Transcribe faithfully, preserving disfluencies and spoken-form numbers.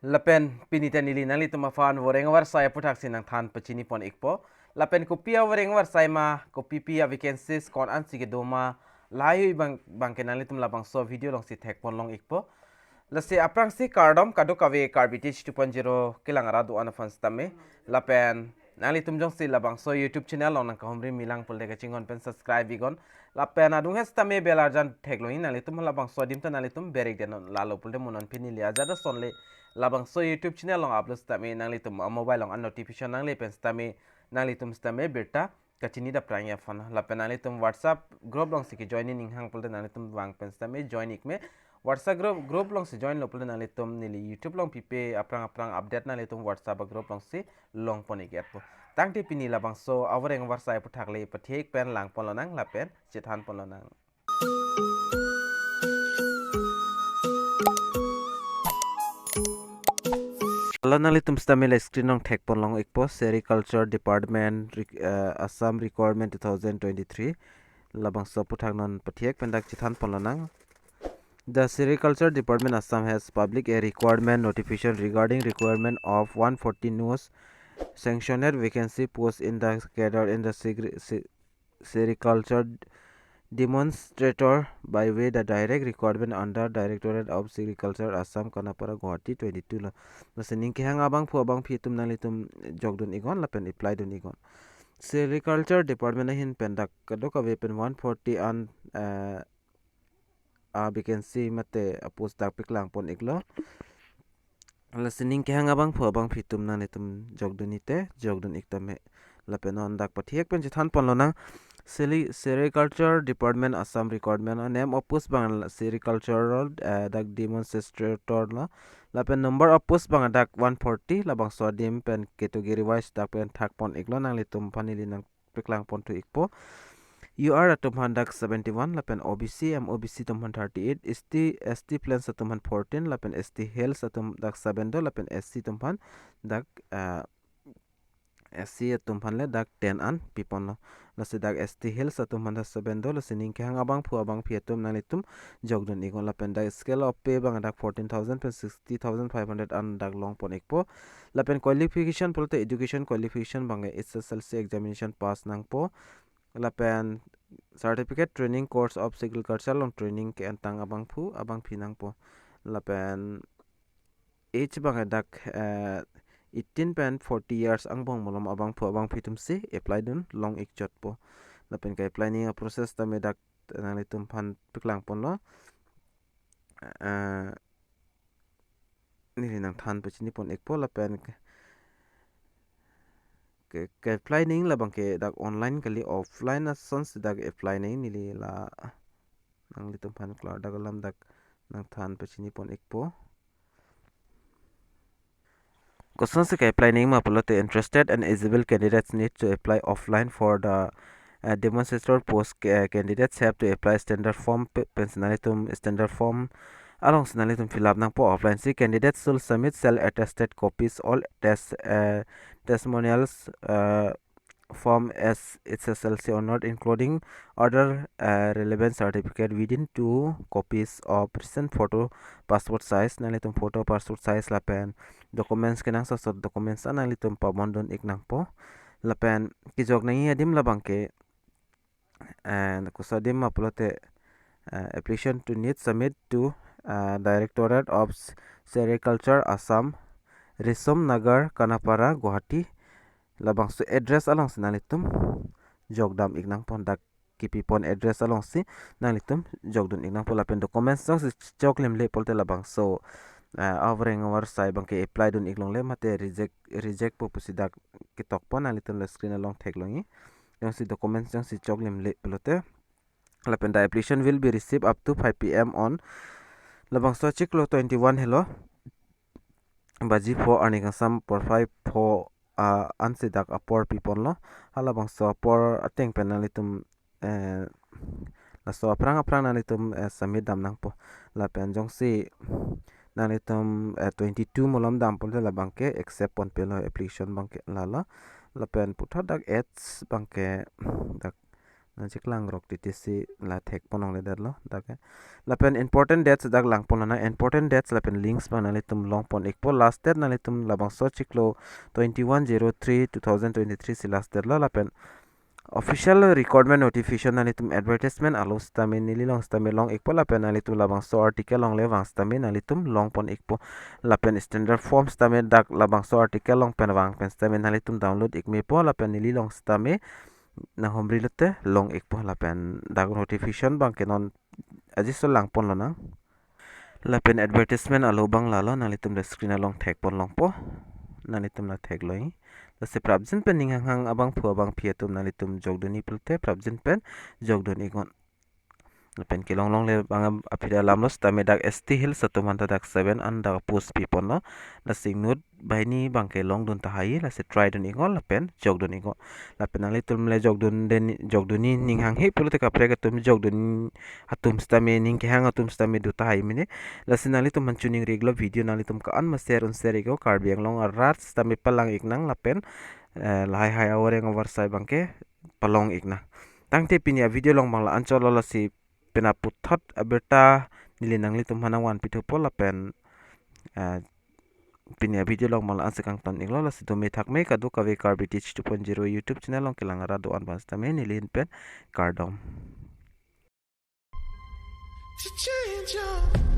Lapen pini ta neli nanglitum aphan voreng avarsai aputhak si nangthan pachini pon ikpo. Lapen kopi avoreng avarsai ma, kopi pi a vacancies ko-an si kedo ma, lahai bang, bangke nanglitum labangso video along si thek pon long ikpo. Lasi aphrangsi kardom kadokave Karbi Teach two point zero kelang arat do-an aphan sitame. Lapen nanglitum jongsi labangso YouTube channel along nangkahumri milang pulote kachinghon pen subscribe iknon. Lapen adung he sitame bell arjan theklongji, nanglitum labangso adim ta nanglitum berek denon, lalo pulote mo non pini neli ajat asonle labangso YouTube channel along upload sitame nanglitum a mobile along an notification nangle pen sitame nanglitum sitame birta kachini dapprangji aphan. Lapen nanglitum WhatsApp group along si kejoin ning hang pulote nanglitum vang pen sitame join ik me. WhatsApp group, group along si join lo pulote nanglitum neli YouTube along pipe aphrang aphrang update nanglitum WhatsApp group along si long pon ik etpo. Tangte pini labangso avoreng avarsai aputhak le pathek pen lang pon lonang lapen chethan pon lonang. Lalo nanglitum sitame la screen along thek pon long ikpo, Sericulture Department, rec-, eh, Assam Requirement two thousand twenty-three. Labangso aputhak non pathek pen dak chethan pon lonang. The Sericulture Department Assam has published a requirement notification regarding requirement of one forty newly sanctioned vacancy post in the cadre in the segre-, se-, sericulture demonstrator by way the direct recruitment under Directorate of Sericulture, Assam, Khanapara, Guwahati twenty-two lo. Lasi ning kehang abangphu abangphi atum nanglitum jokdun iknon lapen apply dun iknon. Sericulture Department ahin pen dak kadokave pen one forty an, eh, a vacancy mate a post dak paklang pon iklo. Lasi ning kehang abangphu abangphi atum nanglitum jokdun ite, jokdun ik tame. Lapen non dak pathek pen chethan pon lonang. Seri-, Sericulture Department Assam Requirement, a name of post abang la Sericulture, eh, dak demonstrator lo. Lapen number of post abang dak one forty, labangso adim pen category wise dak pen thak pon iklo, nanglitum aphan neli nangpaklang pon thu ikpo. U R atum aphan dak seventy-one, lapen O B C, M O B C atum aphan thirty-eight, S T, S T plains atum aphan fourteen, lapen S T hills atum dak seven do, lapen S C atum aphan dak, eh, S C atum aphan le dak ten an pi pon lo. Lasi dak S T hills atum aphan dak seven do, lasi ning kehang abangphu abangphi atum nanglitum jokdun iknon, lapen dak scale of pay abang dak fourteen thousand pen sixty thousand five hundred an dak long pon ikpo. Lapen qualification pulote education qualification abang H S L C examination pass nangpo. Lapen certificate training course of sericulture along training ke-entang abangphu abangphi nangpo. Lapen age abang dak, eh, eighteen pen forty years angbong malom abangphu abangphi atum si apply dun long ik chotpo. Lapen ke-apply ning a process tame dak nanglitum aphan paklang pon lo. Eh, neli nangthan pachini pon ikpo, lapen ke, ke, ke-apply ning labangke dak online kali offline ason si dak apply ning, neli la nanglitum aphan klardak alam dak nangthan pachini pon ikpo. Koson si ke-apply ning ma pulote, interested and eligible candidates need to apply offline for the, uh, demonstrator post. Ca-, candidates have to apply standard form pe-, pen si nanglitum standard form along si nanglitum fill up nangpo. Offline si candidates should submit self attested copies, all test, uh, testimonials, uh, form as H S L C or not, including other, uh, relevant certificate within two copies of recent photo passport size, nanglitum photo passport size lapen documents kenangsot sot documents an nanglitum pabon dun ik nangpo. Lapen kejok nangji adim labangke, and koso adim ma pulote, uh, application to need submit to, uh, Directorate of S-, Sericulture, Assam, Risum Nagar, Khanapara, Guwahati. Labangso address along si nanglitum jokdam ik nangpo, dak kipi pon address along si nanglitum jokdun ik nangpo. Lapen documents jongsi choklim le pulote labangso, eh, avoreng avarsai abangke apply dun ik longle mate reject, reject po pusi dak ketok pon, nanglitum la screen along theklongji. Jongsi documents jongsi choklim le pulote. Lapen the application will be received up to five P M on labangso chiklo twenty-one helo baji pho arni kangsam porphai pho, ah, ansi dak apor pi ponlo. Halabangso apor ateng pen nanglitum, eh, laso aphrang aphrang nanglitum, eh, submit dam nangpo. Lapen jongsi nanglitum, eh, twenty-two malom dam pulote labangke accept ponpe lo application abangke lalo. Lapen puthot dak age abangke dak nangcheklang rok titi si la thekpon longledetlo dak ke. Lapen important dates dak langpon lana, important dates lapen links abang nanglitum longpon ikpo. Last date nanglitum labangso chiklo twenty-one zero three two thousand twenty-three si last date lo. Lapen official recruitment notification nanglitum advertisement along sitame neli along sitame long ikpo, lapen nanglitum labangso article longle abang sitame nanglitum longpon ikpo. Lapen standard form sitame dak labangso article along pen vang pen sitame nanglitum download ik mepo, lapen neli along sitame nanghumri lote long ikpo. Lapen dak notification abang ke non ajiso langpon lonang. Lapen advertisement alo abang lalo, nanglitum dak screen along thekpon longpo. Nanglitum la theklo-i. Lasi prapjin pen ning hanghang abangphu abangphi atum nanglitum jokdun-i pulote prapjin pen jokdun iknon. Lapen kelong longle abang aphi alamlo sitame dak S T Hills atum anta dak seven an dak post piponlo. Lasi inut banghini abang ke longdun tahai, lasi try dun iknon lapen jokdun iknon. Lapen nanglitum le jokdun den, jokdun-i ning hanghe pulote kaprek atum jokdun atum sitame, ning kehang atum sitame do tahai mene. Lasi nanglitum aphan choningri iklo, video nanglitum ko-an ma share un share iknon, Karbi Anglong arat sitame palang iknang lapen, eh, lahai hai awareng awarsai abang ke palong iknang. Tangte pini avideo along abang la-anchotlo, lasi penang puthot abirta neli nanglitum aphan nangvan pithupo lapen, eh, pini avideo along abang la-ansi kangton iklo. Lasi dome thakme kadokave Karbi Teach two point zero YouTube channel along kelang arat do-an abang sitame neli ahin pen kardom. To change your